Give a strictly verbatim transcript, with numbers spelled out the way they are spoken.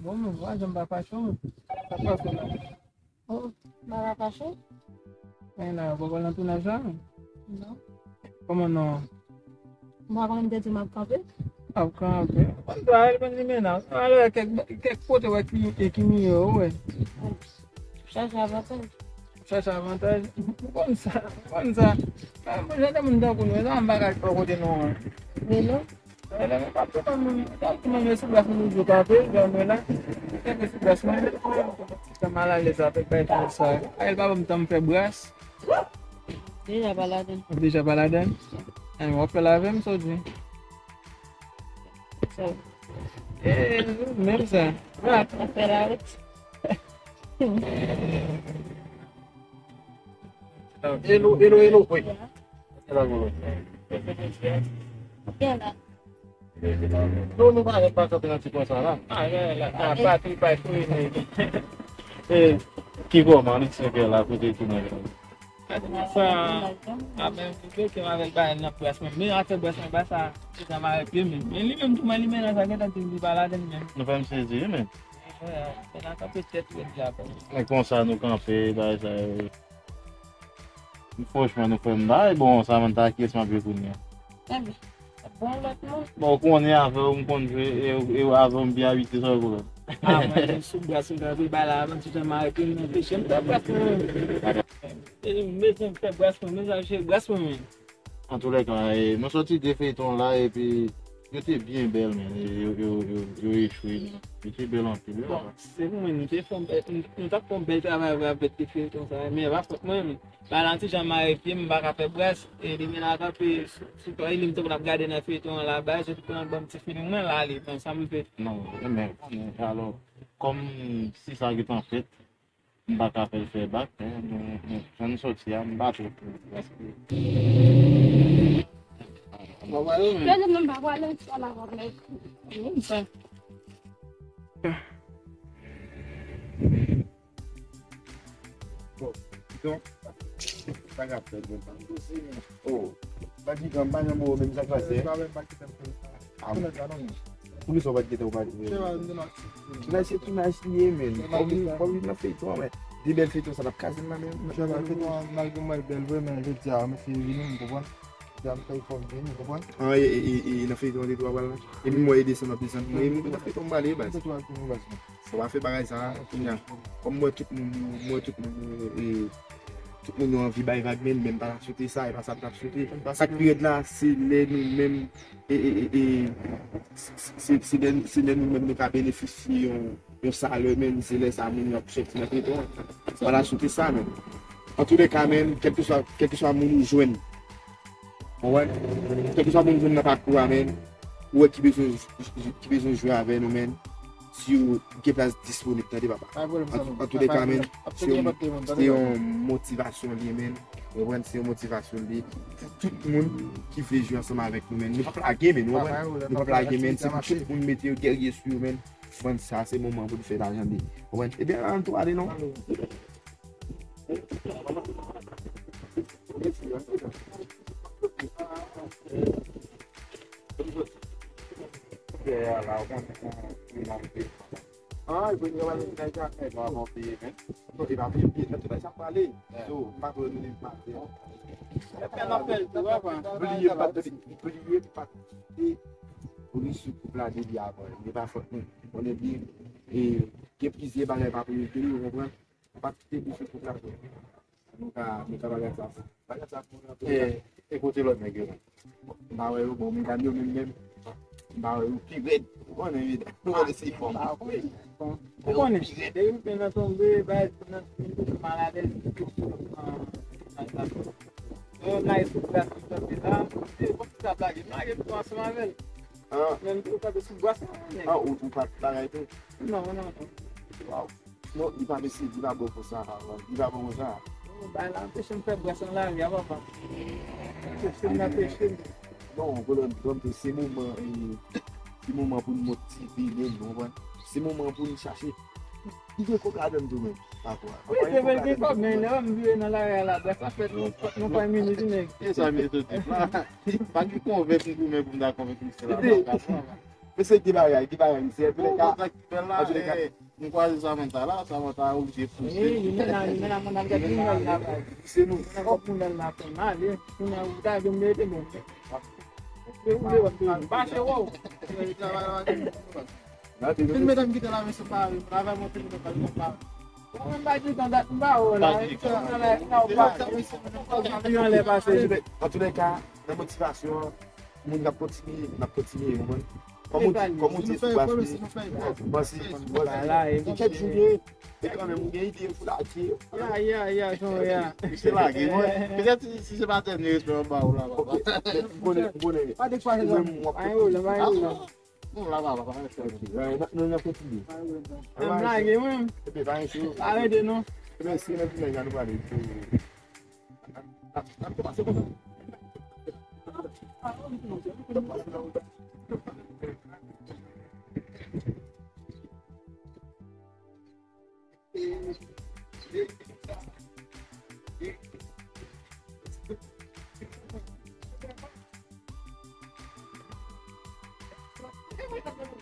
Bon, mwen, mwen, janm pa fache, mwen. Sa k pase la? Oh, mwen pa fache. Men la, ou pa nan tounaj la? Non. Kòman non? Mwen pa konnen m te di m ap kanpe. Ap kanpe. Konn sa, el konn limena. Alò, kèk, kèk kote wè ki, ki miyò, wè. Chache avantaj. Chache avantaj. Mwen konn sa, mwen konn sa. Mwen, jan de moun tankou nou, sa m pa ka fè kote nou an. Men non. Lè m ap tou moun, ap tou moun sou plas mwen toujou kanpe, jan mwen la. Kenbe sou plas mwen. Ti tan malalèz avèk bay konsa. Ay, l pa ban m tan m fè bras. Deja pa ladann. Deja pa ladann? Ay, w ap fè l avè m, sa w di? Sa w. E, menm sa. Ap fè la wout. Hello, hello, hello. Wi. Hello, hello. Byen la. Non, nou pa, pa kanpe nan ti kwen sa la. Ah, la, la, la, batri pa frene. E, ki kòman, nou ti fè la, kote ki nan sa, a, men, mwen ke m avèk bagay nan plas mwen. Men atè bwès mwen, ba sa, se sa mare pye m. Men li menm tou, mwen li menm nan sa, gentan di li pa ladann menm. Nou fè m sezi, wi, men. Wè, men nan kanpe tèt rèd la, pa. Men konsa nou kanpe, bagay sa yo. Franchman, nou fè m bay bon, sa mwen ta kiyès m ap jwe kounye a. Bon, lòt moun. Bon, ou konnen avè w, m konn jwe, e, e avè w, m byen abitye sa pou lòt. Ah, mwen, mwen sou bras, mwen kanpe bay la, mwen ti jan mare pye m, mwen peche m fè bras mwen. E, m bezwen fè bras mwen, men sa, se bras mwen, men. Antoulèka, e, mwen sòti de feyton la, epi yo te byen bèl, men, e, yo, yo, yo, yo echwe, men. Yo te bèl anpil, wi, papa. Bon, se pou mwen, nou te fè yon bèl, nou, nou t ap fè yon bèl travay vre avèk de feyton sa, men pa fòt mwen, men. Ba la, ti jan mare pye m, m pa ka fè bras, e li menm ap kanpe sou, sou twa, e li m tankou l ap gade nan feyton an la, ba, je pran ban m ti feeling mwen la, li, bon, sa m fè. Non, men, men, alò, kòm si sa gentan fèt, m pa ka fè l fè bak, men, men, men, jan n sòti a, m pa twò pou, paske Mwen pa pale, men. Pèdi menm pa pale, sa la pa pale. Bon, donk, pa grav, pèdi menm pa. Oh, pa di kan, pa nan mo, menm sa k pase. Ah, poukisa w pa t gentan ou pa di? Tounaj se tounaj li ye, men. Fò w viv, fò w viv nan feyton an, men. De bèl feyton sa n ap kaze l la, men. Feyton an, malgre mwen l bèl vre, men jodi a, mesye vini, m konprann. Jodi a, m fè efò m vini, w konprann? Ah, e, e, e, e, nan feyton an, de twa bal la. Epi mwen, e desann, ap desann. Mwen, mwen, nan feyton, m ale, baz. Sa w ap fè bagay sa a, kounye a. Kòm m wè tout moun, m wè tout moun, e, tout moun yo anvi bay vag, men, men m pa t ap swete sa, e pa sa m t ap swete. Sa k pi rèd la, se lè nou menm, e, e, e, e, se, se, se lè, se lè nou menm nou ka benefisye yon, yon salè, men se lè sa moun yo ap sòti nan feyton an. M pa t ap swete sa, men. Antoulèka, men, kèlkeswa, kèlkeswa moun ou jwenn, Ou wè, kèlkeswa moun jwenn nan pakou a, men, ou wè ki bezwen, ki bezwen jwe avè nou, men, si w gen plas disponib, tande, papa. An, antoulèka, men, se yon, se yon motivasyon li ye, men. Ou konprann, se yon motivasyon li ye pou tout moun ki vle jwe ansanm avèk nou, men. Nou p ap lage, men, ou konprann? Nou p ap lage, men. Se pou tout moun mete yo gèrye sou yo, men. Ou konprann, sa, se moman pou nou fè lajan li. Ou konprann? Ebyen, ann tou ale, non? Ah, e pou yon bagay sa fè, nou ap peye, men. Non, e pa peye, peye, nan tout bagay sa prale. So, m pa twò rele maten. Bliye pa, bliye pa. E, polis sou koup la depi avan. E pa fòt nou. Konnen byen, e, gen plizyè bagay pa pou yo fini, ou konprann? Ou pa kite li sou tout la. Nou ka, nou ka bagay sa. Bagay sa pou nou. E, e kote lòt nèg yo? M pa wè yo, bon, medam yo menm menm. M pa wè yo pi rèd. Ou konnen, medam. Ou konnen se fòm. Ou konnen. Depi pen nan tonbe, bay, nan, nan, maladèz, nan, nan, nan. Yo, la, e sou plas, sou plas, la. Se bon, sa blage. Blage, nou ansanm avè l. Ah. Menm tou, ou kanpe sou bras, nèg. Ah, ou, ou pa t bagay tou? Non, non, non. Waw. Non, li pa mesye, li pa bon konsa, li pa bon konsa. Bay la anpeche m fè bras nan lari a, papa. Anpeche m, anpeche m. Non, kolòn, kolòn, se moman, e, se moman pou n motive, menm, ou konprann? Se moman pou n chache. Li gen kòb ladann tou, menm, papa. Wi, se vre, li gen kòb, men lè m vire nan lari a la, bras la fèt, nou, nou pran minit, nèg. E sa, misye sot di la. Pa gen konvenk m goumen pou m ta konvenk misye la. Mesye, ki bagay, ki bagay, mesye. Antouka, antouka, nou kwaze Samantha la, Samantha oblije pouse. Li mennen, li mennen mwen nan gad nouvèl la. Se nou. Nan gad nouvèl la fè mal. Kounye a ou ta gen mete bon. Ou le wap de. Bache wou. Fin medam kite la men se pare. Travay mwen fin medam pale mwen pare. Mwen pa di tan dat mwen pa wè la. Sa la la ou pa. Yon lè pase. Antouka, nan motivasyon an, moun k ap kontinye, n ap kontinye, ou konprann? Kòm ou di, kòm ou di, sou baz li, ou panse, ou panse, gen kèk jou gen, e kanmenm, ou gen ide pou lage. Ya, ya, ya, son ya. Se lage, mwen. Petèt si se pa tèt ni respè mwen ba ou la, papa. M konnen, m konnen. Pa dekwa se Ou sa. menm, w ap Pa yon pwoblèm, pa yon pwoblèm. Non, la, papa, pa respè. Non, non, n ap kontinye. Mwen lage, mwen. Epi, pa enkyete w. Pa rete, non. Epi, si nan jounen, nou pale. N ap kòmanse konsa.